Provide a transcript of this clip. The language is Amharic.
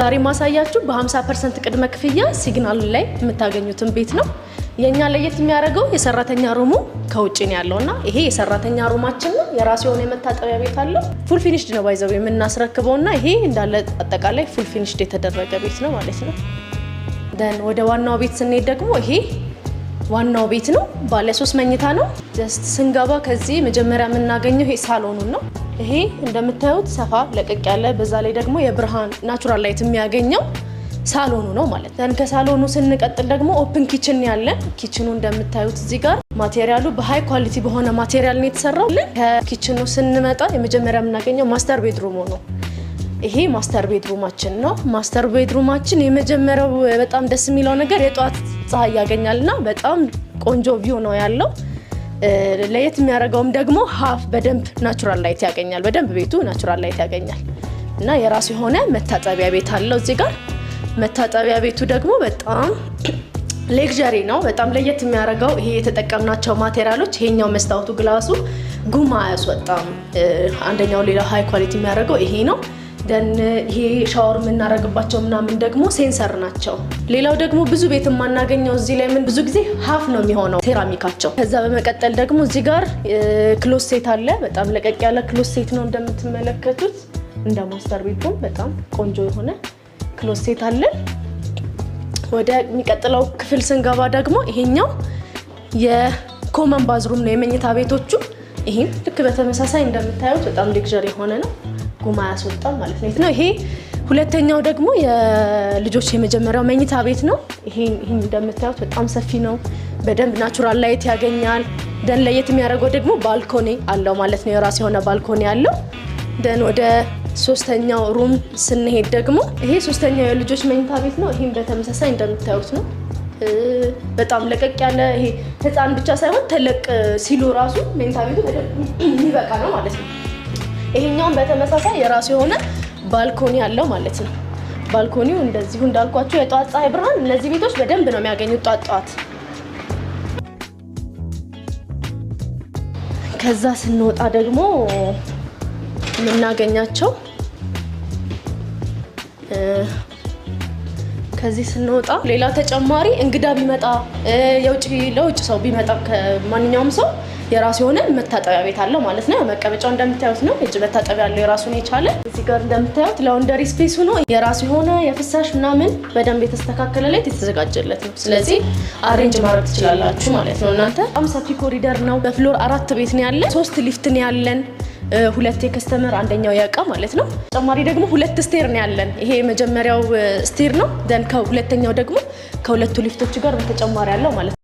ዛሬ ማሳያችሁ በ50% ቅድመ ክፍያ ሲግናል ላይ የምታገኙትን ቤት ነው። የኛ ለየት የሚያደርገው የሰራተኛ room ኡ ከውጭ ነው ያለው እና ይሄ የሰራተኛ room ኣችን ነው። የራሱ የሆነ የመታጠቢያ ቤት አለው። Full finished ነው by the way የምናስረክበው እና ይሄ እንዳለ አጠቃላይ full finished የተደረገ ቤት ነው ማለት ነው። Then ወደ ዋናው ቤት ስንሄድ ደግሞ ይሄ ዋናው ቤት ነው። ባለ ሶስት መኝታ ነው። Just ስንገባ ከዚህ መጀመሪያ የምናገኘው ይሄ ሳሎኑን ነው። ይሄ እንደምታዩት ሰፋ ለቀቅ ያለ፣ በዛ ላይ ደግሞ የብርሃን natural light የሚያገኘው ሳሎኑ ነው ማለት ነው። ከሳሎኑ ስንቀጥል ደግሞ open kitchen ያለን። Kitchen ኑ እንደምታዩት እዚህ ጋር material ኡ በ high quality በሆነ material ነው የተሰራው። ከ kitchen ኑ ስንመጣ የመጀመሪያ የምናገኘው master bedroom ኡ ነው። ይሄ master bedroom ኣችን ነው። Master bedroom ኣችን የመጀመሪያው በጣም ደስ የሚለው ነገር የጠዋት ፀሐይ ያገኛል እና በጣም ቆንጆ view ነው ያለው። ለየት የሚያደርገውም ደግሞ half በደንብ natural light ያገኛል። በደንብ ቤቱ natural light ያገኛል እና የራሱ የሆነ መታጠቢያ ቤት አለው እዚህ ጋር። መታጠቢያ ቤቱ ደግሞ በጣም luxury ነው። በጣም ለየት የሚያደርገው ይሄ የተጠቀምናቸው material ኦች፣ ይሄኛው መስታወቱ glass ኡ ጉም አያስወጣም። አንደኛው ሌላ high quality የሚያደርገው ይሄ ነው። Then ይሄ ሻወር የምናደርግባቸው ምናምን ደግሞ sensor ናቸው። ሌላው ደግሞ ብዙ ቤት የማናገኘው እዚህ ላይ ምን ብዙ ጊዜ half ነው የሚሆነው ሴራሚካቸው። ከዛ በመቀጠል ደግሞ እዚህ ጋር closet አለ። በጣም ለቀቅ ያለ closet ነው እንደምትመለከቱት። እንደ master bedroom በጣም ቆንጆ የሆነ closet አለ። ወደ የሚቀጥለው ክፍል ስንገባ ደግሞ ይሄኛው የ common bathroom ነው፣ የመኝታ ቤቶቹ። ይሄም ልክ በተመሳሳይ እንደምታዩት በጣም luxury የሆነ ነው። ጉም አያስወጣም ማለት ነው። ይሄ ሁለተኛው ደግሞ የልጆች የመጀመሪያው መኝታ ቤት ነው። ይሄ እንደምታዩት በጣም ሰፊ ነው። በደንብ natural light ያገኛል። Then ለየት የሚያደርገው ደግሞ balcony አለው ማለት ነው። የራሱ የሆነ balcony አለው። Then ወደ ሶስተኛው room ስንሄድ ደግሞ ይሄ ሶስተኛው የልጆች መኝታ ቤት ነው። ይሄም በተመሳሳይ እንደምታዩት ነው። በጣም ለቀቅ ያለ፣ ይሄ ህፃን ብቻ ሳይሆን ተለቅ ሲሉ ራሱ መኝታ ቤቱ በደንብ የሚበቃ ነው ማለት ነው። ይሄኛውም በተመሳሳይ የራሱ የሆነ balcony አለው ማለት ነው። Balcony ው እንደዚሁ እንዳልኳችሁ የጠዋት ፀሐይ ብርሃን እነዚህ ቤቶች በደንብ ነው የሚያገኙት ጠዋት ጠዋት። ከዛ ስንወጣ ደግሞ የምናገኛቸው፣ ከዚህ ስንወጣ ሌላ ተጨማሪ እንግዳ ቢመጣ፣ የውጭ ለውጭ ሰው ቢመጣ፣ ከማንኛውም ሰው የራሱ የሆነ መታጠቢያ ቤት አለው ማለት ነው። መቀመጫው እንደምታዩት ነው። የእጅ መታጠቢያ አለው የራሱን የቻለ። እዚህ ጋር እንደምታዩት laundry space ሆኖ የራሱ የሆነ የፍሳሽ ምናምን በደንብ የተስተካከለ ላይ የተዘጋጀለት ነው። ስለዚህ arrange ማድረግ ትችላላችሁ ማለት ነው እናንተ። በጣም ሰፊ ኮሪደር ነው። በ floor አራት ቤት ነው ያለን። ሶስት ሊፍት ነው ያለን። ሁለት የ customer፣ አንደኛው የእቃ ማለት ነው። ተጨማሪ ደግሞ ሁለት stair ነው ያለን። ይሄ የመጀመሪያው stair ነው። Then ከሁለተኛው ደግሞ ከሁለቱ ሊፍቶች ጋር በተጨማሪ ያለው ማለት ነው።